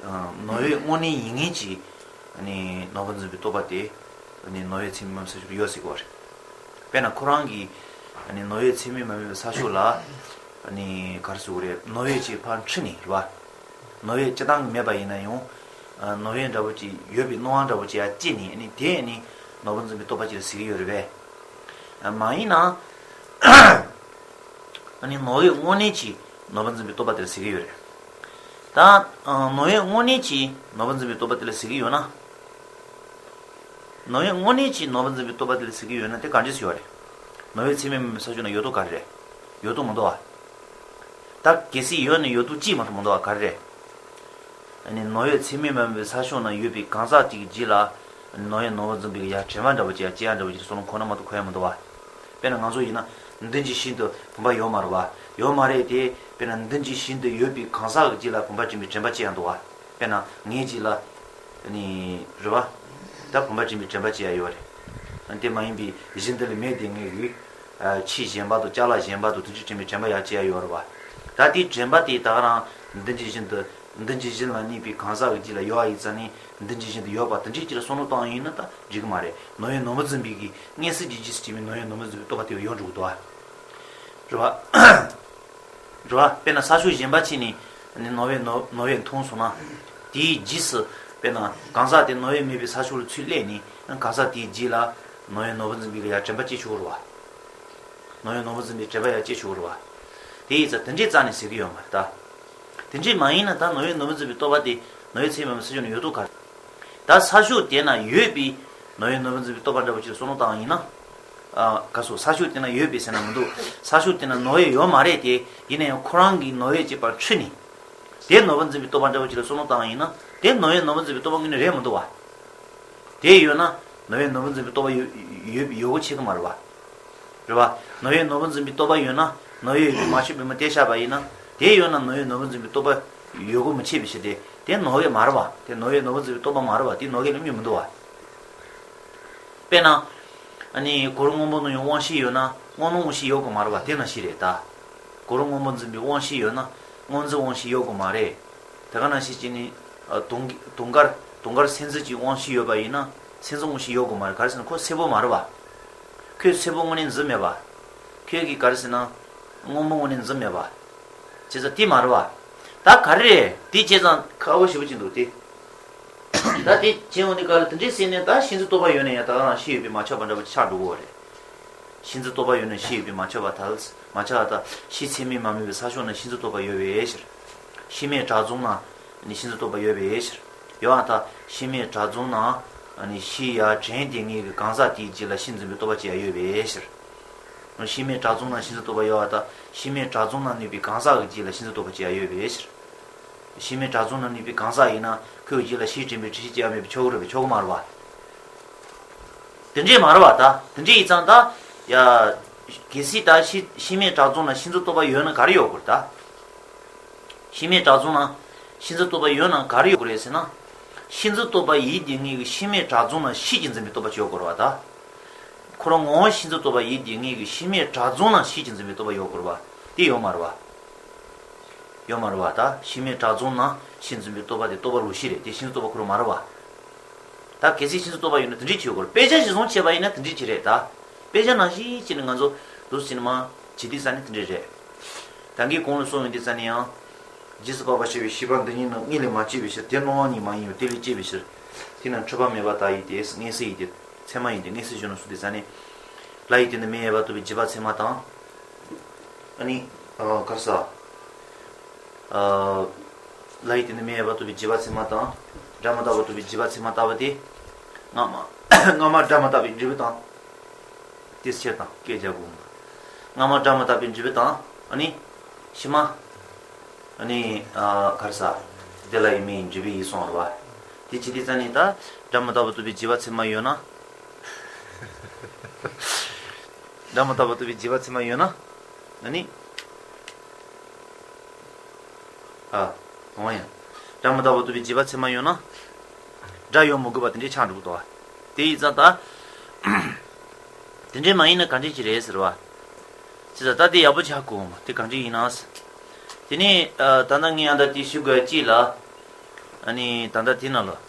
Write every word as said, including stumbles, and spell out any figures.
ནོར་བས་དངོས་གནས་ཡིན་ངེས་ཀྱི་ནོར་བུ་འཛིན་པའི་རྟོག་པ་དེ་ནོར་བས་ཚད་མས་མ་དམིགས་པའི་ས་ཕྱོགས་ལ་ཡོད་ཟེར་གྱི་ཡོད་རེད། དཔེར་ན་ཁོ་རང་གིས་ནོར་བས་ཚད་མས་མ་དམིགས་པའི་ས་ཕྱོགས་ལ་ག་རེ་ཟེར་དགོས་རེད། ནོར་བས་ཅིག་ཕར་འཁྲུལ་ནས་རེད་བ། ནོར་བས་སྤྱིར་བཏང་གི་མེད་པ་ཡིན་ན་ཡང་ནོར་བས་འདྲ་པོ་ཅིག་ཡོད་པའི་སྣང་བ་འདྲ་པོ་ཅིག་ཡར་སྐྱེས་ནས་དེ་ནོར་བུ་འཛིན་པའི་རྟོག་པ་ཅིག་ལ་ཟེར་གྱི་ཡོད་རེད་པས། མ་ཡིན་ན། ནོར་བས་དངོས་གནས་ཀྱི་ནོར་བུ་འཛིན་པའི་རྟོག་པ་དེ་ལ་ཟེར་གྱི་ཡོད་རེད། ད་ནོར་བས་དངོས་གནས་ཀྱི་ནོར་བུ་འཛིན་པའི་རྟོག་པ་དེ་ལ་ཟེར་གྱི་ཡོད་ན། ནོར་བས་དངོས་གནས་ཀྱི་ནོར་བུ་འཛིན་པའི་རྟོག་པ་དེ་ལ་ཟེར་གྱི་ཡོད་ན་དེ་ག་འདྲས་ཡོད་རེད། ནོར་བས་ཚད་མས་མ་དམིགས་པའི་ས་ཕྱོགས་ན་ཡོད་དོ་ག་རེ་རེད། ཡོད་དོ་མི་འདུག་བ། ད་གལ་སྲིད་ཡོད་ན་ཡོད་དོ་ཅིག་མ་གཏོགས་མི་འདུག་བ་ག་རེ་རེད། ནོར་བས་ཚད་མས་མ་དམིགས་པའི་ས་ཕྱོགས་ན་ཡོད་པའི་གང་ཟག་དེ་གི་རྗེས་ལ་ནོར་བས་ནོར་བུ་འཛིན་པའི་ཡ་དྲན་པ་འདྲ་པོ་ཅིག་ཡ་སྐྱེ་ཡ་འདྲ་པོ་ཅིག་བསམ་བློ་འཁོར་ན་མ་གཏོགས་འཁོར་ཡ་མི་འདུག་བ། དཔེར་ན་ང་ཚོ་ཡིན་ན་འདི་འཇིག་ཤིན་ཏུ་བུམ་པ་ཡོད་མ་རེད་བ། ཡོད་མ་རེད་དེ། དཔེར་ན་འདི་འཇིག་ཤིན་ཏུ་ཡོད་པའི་གང་ཟག་གི་རྗེས་ལ་བུམ་པ་འདྲེན་པའི་དྲན་པ་སྐྱེ་ཡ་འདུག་བ། དཔེར་ན་ངའི་རྗེས་ལ་ནི་རེད་བ། ད་བུམ་པ་འདྲེན་པའི་དྲན་པ་སྐྱེ་ཡ་ཡོད་རེད། དེ་མ་ཡིན་པའི་གཞི་འདི་ལ་མེད་དེ་ངེས་ཀྱི། ཆོས་གཞན་པ་དང་ཅ་ལག་གཞན་པ་དང་དེ་འདྲ་དྲན་པའི་དྲན་པ་ཡང་སྐྱེ་ཡ་ཡོད་རེད་བ། ད་དེའི་དྲན་པ་དེ་ད་ག་རང་འདི་འཇིག་བཞིན་དུ། འདི་འཇིག་བཞིན་ལ་གནས་པའི་གང་ཟག་གི་རྗེས་ལ་ཡོད་པ་ཡིན་ཙང་ནི་འདི་འཇིག་བཞིན་དུ་ཡོད་པ་དེ་འདྲའི་ཅིག་ལ་བསམ་བློ་བཏང་ཡིན་ན་ད་འགྲིག་གི་མ་རེད། ནོར་བས་ནོར་བུ་འཛིན་པའི་གི་མངོན་སུམ་གྱི་རྗེས་སུ་སྐྱེས་པའི་ནོར་བས་ནོར་བུ་འཛིན་པའི་རྟོག་པ་དེ་ཡོད་འགྲོ་གི་འདུག་བ། རེད་བ། རེད་བ། དཔེར་ན་ས་ཕྱོགས་གཞན་པ་ཅིག་ནས་ནི་ནོར་བས་ནོར་ནོར་བས་མཐོང་སོང་ན། དེའི་རྗེས་སུ་དཔེར་ན་གང་ཟག་དེ་ནོར་བས་མེད་པའི་ས་ཕྱོགས་ལ་ཚུར་སླེབས་ནས་གང་ཟག་དེའི་རྗེས་ལ་ནོར་བས་ནོར་བུ་འཛིན་པའི་གི་ཡ་དྲན་པ་སྐྱེ་ཆོག་གི་རེད་བ། ནོར་བས་ནོར་བུ་འཛིན་པའི་དྲན་པ་ཡང་སྐྱེ་ཆོག་གི་རེད་བ། དེ་ཡིན་ཙང་དེ་འདྲའི་རྩ་ནས་ཟེར་གྱི་ཡོད་མ་རེད་ད། དེ་འདྲའི་མ་ཡིན་ན་ད་ནོར་བས་ནོར་བུ་འཛིན་པའི་རྟོག་པ་དེ་ནོར་བས་ཚད་མས་མ་དམིགས་པའི་ས་ཕྱོགས་ན་ཡོད་དོ་ག་རེ། ད་ས་ཕྱོགས་དེ་ན་ཡོད་པའི་ནོར་བས་ནོར་བུ་འཛིན་པའི་རྟོག་པ་འདྲ་བོ་ཅིག་ལ་བསམ་བློ་བཏང་ཡིན་ན། ཨ། ག་སོ་ས་ཕྱོགས་དེ་ན་ཡོད་པའི་ཟེར་ན་མི་འདུག་ས་ཕྱོགས་དེ་ན་ནོར་བས་ཡོད་མ་རེད་དེ། ཡིན་ན་ཡང་ཁོ་རང་གིས་ནོར་བས་ཅིག་ཕར་འཁྲུལ་ནས། དེ་ནོར་བུ་འཛིན་པའི་རྟོག་པ་འདྲ་བོ་ཅིག་ལ་བསམ་བློ་བཏང་ཡིན་ན་དེ་ནོར་བས་ནོར་བུ་འཛིན་པའི་རྟོག་པ་དངོས་གནས་རེད་མི་འདུག་བ། དེ་ཡོད་ན་ནོར་བས་ནོར་བུ་འཛིན་པའི་རྟོག་པ་ཡོད་ཡོད་ཡོད་དགོས་ཆེ་གི་མ་རེད་བ། རེད་བ། ནོར་བས་ནོར་བུ་འཛིན་པའི་རྟོག་པ་ཡོད་ན་ནོར་བས་ཡོད་པའི་མ་ཆོད་པའི་མི་དེ་བཞག་པ་ཡིན་ན་དེ་ཡོད་ན་ནོར་བས་ནོར་བུ་འཛིན་པའི་རྟོག་པ་ཡོད་དགོས་མི་ཆེ་བའི་ཕྱིར་ཏེ། དེ་ནོར་བས་མ་རེད་བ། དེ་ནོར་བས་ནོར་བུ་འཛིན་པའི་རྟོག་པ་མ་རེད་བ། དེ་ནོར་བས་ལ་མྱོང་མི་འདུག་བ། དཔེར་ན། ཨ་ནི་གུ་རུ་སྔོན་པོ་ནང་ཡང་དབང་ཤེས་ཡོད་ན་སྔོན་ནོར་དབང་ཤེས་ཡོད་དགོས་མ་རེད་བ། དེ་ནང་བཞིན་རེད་ད། གུ་རུ་སྔོན་པོ་འཛིན་པའི་དབང་ཤེས་ཡོད་ན་སྔོན་འཛིན་དབང་ཤེས་ཡོད་དགོས་མ་རེད། དེ་ག་ནང་བཞིན་བྱས་ནས། ཨ། དུང་དུང་དཀར་དུང་དཀར་སེམས་འཛིན་གྱི་དབང་ཤེས་ཡོད་པ་ཡིན་ན་སེམས་འཛིན་དབང་ཤེས་ཡོད་དགོས་མ་རེད། ག་རེ་ཟེར་ན་ཁོ་སེར་པོ་མ་རེད་བ། ཁོས་སེར་པོ་དངོས་གནས་འཛིན་མེད་པ། ཁོས་ཀྱིས་ག་རེ་ཟེར་ན་སྔོན་པོ་དངོས་གནས་འཛིན་མེད་པ། བྱས་ཙང་དེ་མ་རེད་བ། ད་ག་རེ་རེད། དེ་བྱས་ཙང་ཁག་པོ་ཞེ་པོ་ཅིག་འདུག་སྟེ། ད་དེ་བྱས་འོང་དུས་ག་ལ་དེ་འདྲས་ཟེར་ནས་ད་ཤིན་ཏུ་རྟོག་པ་ཡོད་ན་ཡང་ད་ག་རང་ཤེས་ཡོད་པས་མ་ཁྱབ་པ་འདྲ་པོ་ཆགས་འགྲོ་གི་ཡོད་རེད། ཤིན་ཏུ་རྟོག་པ་ཡོད་ན་ཤེས་ཡོད་པས་མ་ཁྱབ་པ་ད་མ་ཁྱབ་པ་ད་ཤེས་ཚད་མས་མ་དམིགས་པའི་ས་ཕྱོགས་ན་ཤིན་ཏུ་རྟོག་པ་ཡོད་པའི་ཕྱིར། ཤེས་མེད་བྲག་རྫོང་ན་ནི་ཤིན་ཏུ་རྟོག་པ་ཡོད་པའི་ཕྱིར། ཡོད་པ་ད་ཤེས་མེད་བྲག་རྫོང་ན་ནི་ཤེས་ཡ་དྲན་དེ་ངེས་ཀྱི་གང་ཟག་དེའི་རྗེས་ལ་ཤིན་འཛིན་པའི་རྟོག་པ་ཅི་ཡང་ཡོད་པའི་ཕྱིར། ཤེས་མེད་བྲག་རྫོང་ན་ཤིན་ཏུ་རྟོག་པ་ཡོད་པ་ད་ཤེས་མེད་བྲག་རྫོང་ན་གནས་པའི་གང་ཟག་གི་རྗེས་ལ་ཤིན་ཏུ་རྟོག་པ་ཅི་ཡང་ཡོད་པའི་ཕྱིར། ཤེས་མེད་བྲག་རྫོང་ན་གནས་པའི་གང་ཟག་ཡིན་ན་ཁོའི་རྗེས་ལ་ཤེས་དྲན་པའི་དྲན་ཤེས་ཅི་ཡང་མེད་པའི་ཆོག་གི་རེད་པས། ཆོག་གི་མ་རེད་པ། དེ་འདྲས་མ་རེད་པ་ད། དེ་འདྲས་ཡིན་ཙང་ད། ཡ། གལ་སྲིད་ད་ཤེས་ཤེས་མེད་བྲག་རྫོང་ན་ཤིན་ཏུ་རྟོག་པ་ཡོད་ན་ག་རེ་ཡོད་དགོས་རེད་ད། ཤེས་མེད་བྲག་རྫོང་ན་ཤིན་ཏུ་རྟོག་པ་ཡོད་ན་ག་རེ་ཡོད་དགོས་རེད་ཟེར་ན། ཤིན་ཏུ་རྟོག་པ་ཡིན་དེ་ངེས་ཀྱི་ཤེས་མེད་བྲག་རྫོང་ན་ཤེས་ཀྱིས་འཛིན་པའི་རྟོག་པ་ཅིག་ཡོད་དགོས་རེད་པ་ད། ཁོ་རང་ངོ་བོ་ཤིན་ཏུ་རྟོག་པ་ཡིན་དེ་ངེས་ཀྱི་ཤེས་མེད་བྲག་རྫོང་ན་ཤེས་ཀྱིས་འཛིན་པའི་རྟོག་པ་ཡོད་དགོས་རེད་པ། དེ་ཡོད་མ་རེད་པ། ཡོད་མ་རེད་པ་ད། ཤེས་མེད་བྲག་རྫོང་ན་ཤེས་འཛིན་པའི་རྟོག་པ་དེ་རྟོག་པ་ལོག་ཤེས་རེད་དེ་ཤིན་ཏུ་རྟོག་པ་ཁོ་རང་མ་རེད་པ། ད་གལ་སྲིད་ཤིན་ཏུ་རྟོག་པ་ཡོད་ན་དེ་འདྲས་ཅིག་ཡོད་དགོས་རེད། དཔེ་ཆ་གཞིར་བཟུང་བྱས་པ་ཡིན་ན་དེ་འདྲས་ཅིག་རེད་ད། དཔེ་ཆ་ནང་བཞིན་བྱས་ནས་ང་ཚོ་འདུག་སེ་ནས་མར་བྱེད་དུས་ཙ་ནས་དེ་འདྲས་རེད། ད་གིན་གོང་ལ་གསུངས་ཡོང་དུས་ཙ་ནས་ཡང་། རྗེས་སུ་དཔག་པ་ཤེས་པའི་ཤེས་པ་འདི་ཉིད་ནི་དངོས་ལས་མ་སྐྱེས་པའི་ཕྱིར། དེ་སྣང་བ་ཉིད་མ་ཡིན་པས་དེ་ལས་སྐྱེས་པའི་ཕྱིར། དེས་ན་འཁྲུལ་པ་མེད་པར་ཐལ་ཡིན་ཏེ། མངོན་གསལ་ཡིན་ཏེ། ཚད་མ་ཡིན་ཏེ། མངོན་གསལ་གཞི་ནས་གསུངས་ཏེ་ཙ་ནས། ལྷ་ཡི་སྟེང་དུ་མིང་ཡོད་པ་རྟོགས་པའི་རྗེས་དཔག་ཚད་མ་དང་། ཨ་ནི། ཨ། ག་རེ་ཟེར། ཨ། ལྷ་ཡི་སྟེང་དུ་མིང་ཡོད་པ་རྟོགས་པའི་རྗེས་དཔག་ཚད་མ་དང་། སྒྲ་མི་རྟག་པ་རྟོགས་པའི་རྗེས་དཔག་ཚད་མ་ལྟ་བུ་སྟེ། སྔ་མ། སྔ་མ་སྒྲ་མི་རྟག་པའི་འབྲས་བུ་དང་། དེ་ཕྱིར་དང་སྐད་རྒྱག་དགོས། སྔ་མ་སྒྲ་མི་རྟག་པའི་འབྲས་བུ་དང་། ཨ་ནི། ཕྱི་མ། ཨ་ནི། ཨ། ག་རེ་ཟེར། དེ་ལ་ཡང་མིང་འབྲས་བུ་ཡིན་གསུངས་རེད་པ། དེ་བྱེད་དུས་ཙ་ནས་ད། སྒྲ་མི་རྟག་པ་རྟོགས་པའི་རྗེས་དཔག་ཚད་མ་ཡོད་ན། སྒྲ་མི་རྟག་པ་རྟོགས་པའི་རྗེས་དཔག་ཚད་མ་ཡོད་ན། ཨ་ནི། ཨ། འོ་ཡ། སྒྲ་མི་རྟག་པ་རྟོགས་པའི་རྗེས་དཔག་ཚད་མ་ཡོད་ན། སྒྲ་ཡོད་མི་དགོས་པ་དེ་འདྲའི་ཆགས་འགྲོ་གི་འདུག་པ། དེ་ཡིན་ཙང་ད། དེ་འདྲའི་མ་ཡིན་ན་ག་འདྲའི་ཅིག་རེད་ཟེར་བ། ཅི་ཟེར་ད་དེ་ཡག་པོ་ཆགས་དགོས་མ་དེ་ག་འདྲའི་ཡིན་ན་ཟེར། དེ་ནས་ད་ལྟ་ངས་ཡང་ད་དེ་ཞུ་དགོས་ཅིག་ལ། ཨ་ ཨ་ནི་ད་ལྟ་དེ་ནང་ལ་